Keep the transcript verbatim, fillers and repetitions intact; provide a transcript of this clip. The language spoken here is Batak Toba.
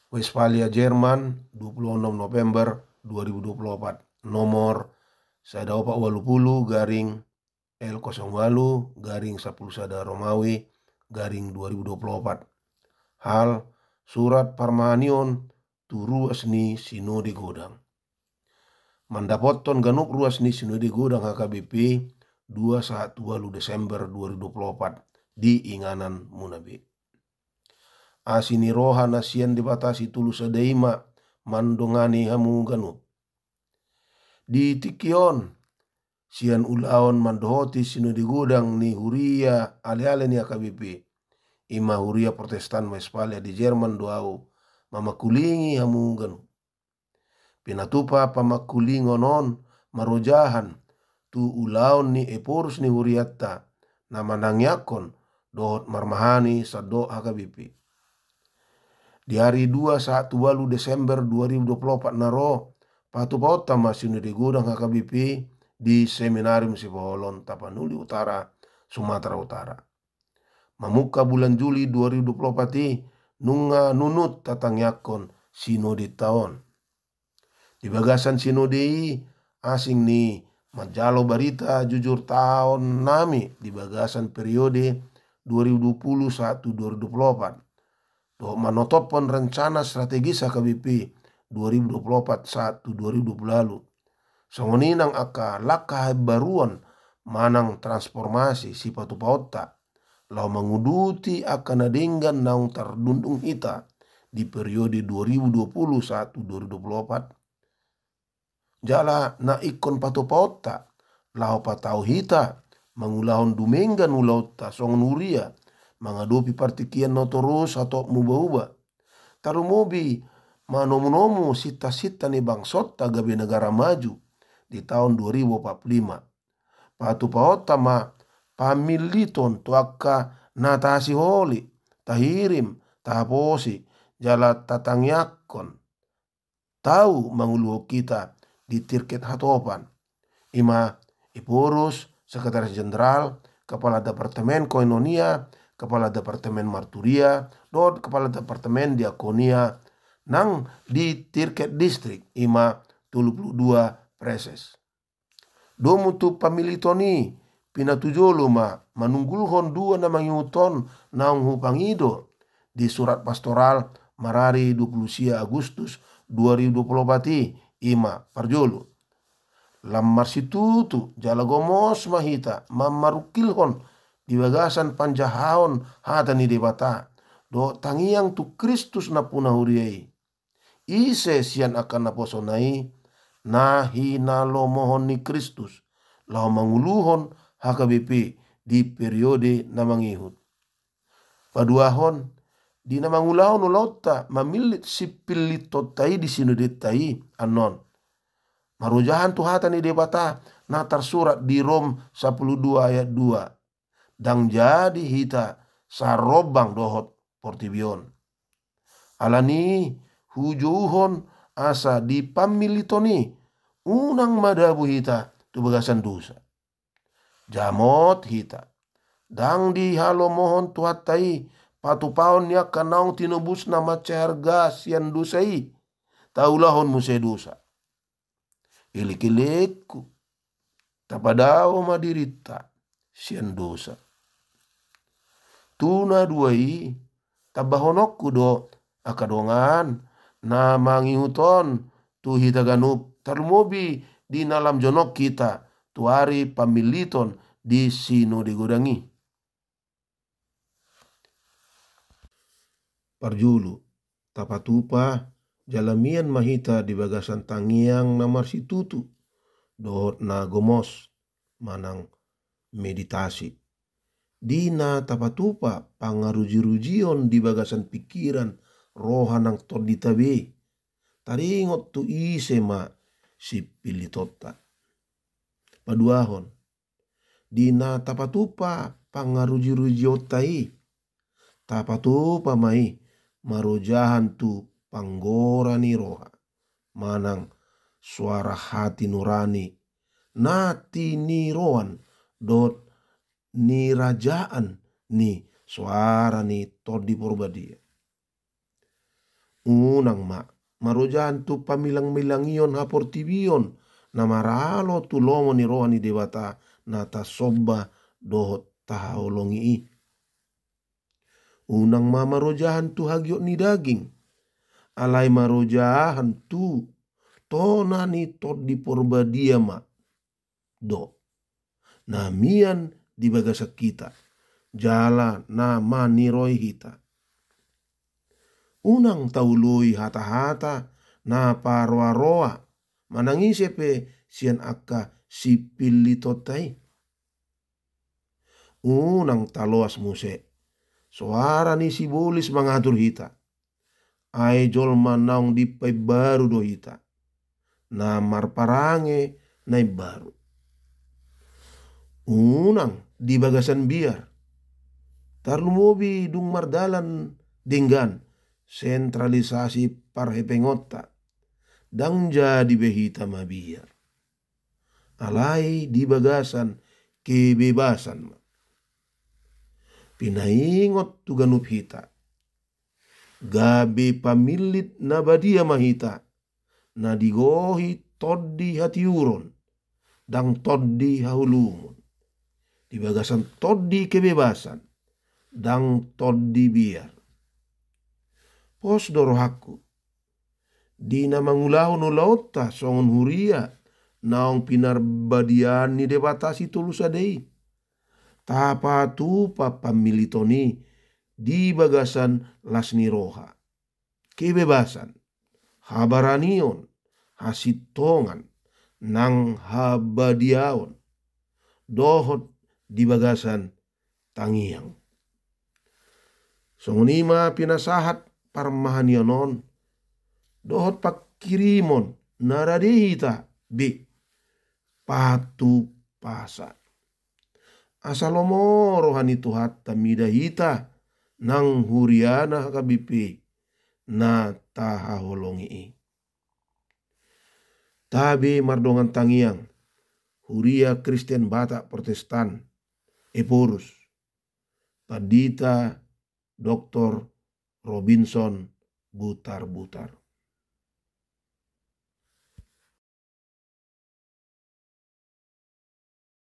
Westfalia Jerman, dua puluh enam November dua ribu dua puluh empat, nomor sada opat walu pulu garing L kosong walu garing sapulu sada Romawi garing dua ribu dua puluh empat. Hal, surat parmahanion tu ruas ni Sinode Godang. Mandapothon ganup ruas ni Sinode Godang H K B P dua sahat tu walu Desember dua ribu dua puluh empat di inganan muna be. Asi ni roha na sian Debata Sitolu Sada i ma mandongani hamu ganup. Di tingki on, sian ulaon mandohoti Sinode Godang ni huria aleale ni H K B P, i ma huria Protestan Westfalia di Jerman, do ahu mamangkulingi hamu ganup. Pinatupa pamangkulingon on marojahan tu ulaon ni ephorus ni hurianta na manangiangkon dohot marmahani sandok H K B P. Di ari dua sahat tu walu Desember dua ribu dua puluh empat na ro, patupaonta ma Sinode Godang H K B P di Seminarium Sipoholon, Tapanuli Utara, Sumatera Utara. Mamungka bulan Juli dua ribu dua puluh empat i, nunga nunut tatangiangkon sinodenta on. Di bagasan sinode i, asing ni manjalo barita jujurtaonnami di bagasan periode dua ribu dua puluh sahat tu dua ribu dua puluh empat, dohot manotophon rencana strategis H K B P dua ribu dua puluh empat sahat tu dua ribu dua puluh walu. Songon i nang angka langka habaruon manang transformasi sipatupaonta, laho manguduti angka na denggan naung tardungdung hita di periode dua ribu dua puluh sahat tu dua ribu dua puluh empat. Jala na ingkon patupaonta, laho patau hita mangulahon dumenggan ulaonta songon huria, mangadopi partingkian na torus hatop muba-uba. Tarlumobi manomu-nomu sinta-sinta ni bangsonta gabe negara maju di taon dua ribu empat puluh lima. Patupaonta ma pamilliton tu angka na tahasiholi, tahirim, tahaposi, jala tatangiangkon tau manguluhon hita di tirket hatopan. I ma ephorus, sekretaris jenderal, kepala departemen koinonia, kepala departemen marturia, dohot kepala departemen diakonia nang di tirket distrik, i ma tolu pulu dua praeses. Domu tu pamilliton i, pinatujolo ma manunggulhon dua na mangihut on naung hupangido di surat pastoral marari dua pulu sia Agustus dua ribu dua pulu empat i, i ma parjolo. Lam marsitutu jala gomos ma hita mammarungkilhon di bagasan panjahaon hata ni Debata, dohot tangiang tu Kristus nampuna huria i. Ise sian angka naposona i na hinalomohon ni Kristus, laho manguluhon H K B P di periode na mangihut. Paduahon, di na mangulahon ulaonta mamillit sipillitonta i di sinodenta i annon, marojahan tu hata ni Debata na tarsurat di Rom sapulu dua ayat dua. Ndang jadi hita sarombang dohot portibi on. Alani i hujouhon asa di pamilliton i unang madabu hita tu bagasan dosa. Jamot hita. Ndang dihalomohon Tuhanta i patupaon ni angka naung tinobusna mansai arga sian dosa i. Taulahon muse dosa. Elekelekku, tapadao ma dirinta sian dosa. Tu na dua i, tambahononku do angka dongan na mangihut on tu hita ganup, tarlumobi di na lam jonok hita tu ari pamilliton di Sinode Godang i. Parjolo, tapatupa jala mian ma hita di bagasan tangiang na marsitutu dohot na gomos manang meditasi. Di na tapatupa pangaruji-rujion di bagasan pingkiran, roha nang tondinta be, taringot tu ise ma sipillitonta. Paduahon, di na tapatupa pangaruji-rujionta i, tapatupa ma i marojahan tu panggora ni roha manang suara hati nurani na tiniroan dohot nirajaan ni soara ni Tondi Porbadia. Unang ma marojahan tu pamilangmilangion haportibion na maralo tu lomo ni roha ni Debata na tasomba dohot tahaholongi i. Unang ma marojahan tu hagiot ni daging, alai marojahan tu tona ni Tondi Porbadia ma do na mian di bagasan hita jala na maniroi hita. Unang taului hatahata na paroaroa manang ise pe sian angka sipillitonta i. Unang taloas muse soara ni sibolis mangatur hita. Ai jolma naung dipaimbaru do hita, na marparange na imbaru. Unang di bagasan biar. Tarlumobi dung mardalan denggan sentralisasi parhepengonta, ndang jadi be hita mabiar. Alai di bagasan kebebasan ma. Pinaingot tu ganup hita, gabe pamillit na badia ma hita, na digohi tondi hatiuron, ndang tondi haholumon. Di bagasan tondi kebebasan, ndang tondi biar. Pos do rohangku di na mangulahon ulaonta songon huria naung pinarbadiaan ni Debata Sitolu Sada i, tapatupa pamilliton i di bagasan las ni roha, kebebasan, habaranion, hasintongan, nang habadiaon, dohot di bagasan tangiang. Songon i ma pinasahat parmahanion on dohot pangkirimon na rade hita be pahat tu pasa. Asa lomo roha ni Tuhanta mida hita nang huriana H K B P na tahaholongi i. Tabe mardongan tangiang, Huria Kristen Batak Protestan, Ephorus, Pandita Doktor Robinson Butarbutar.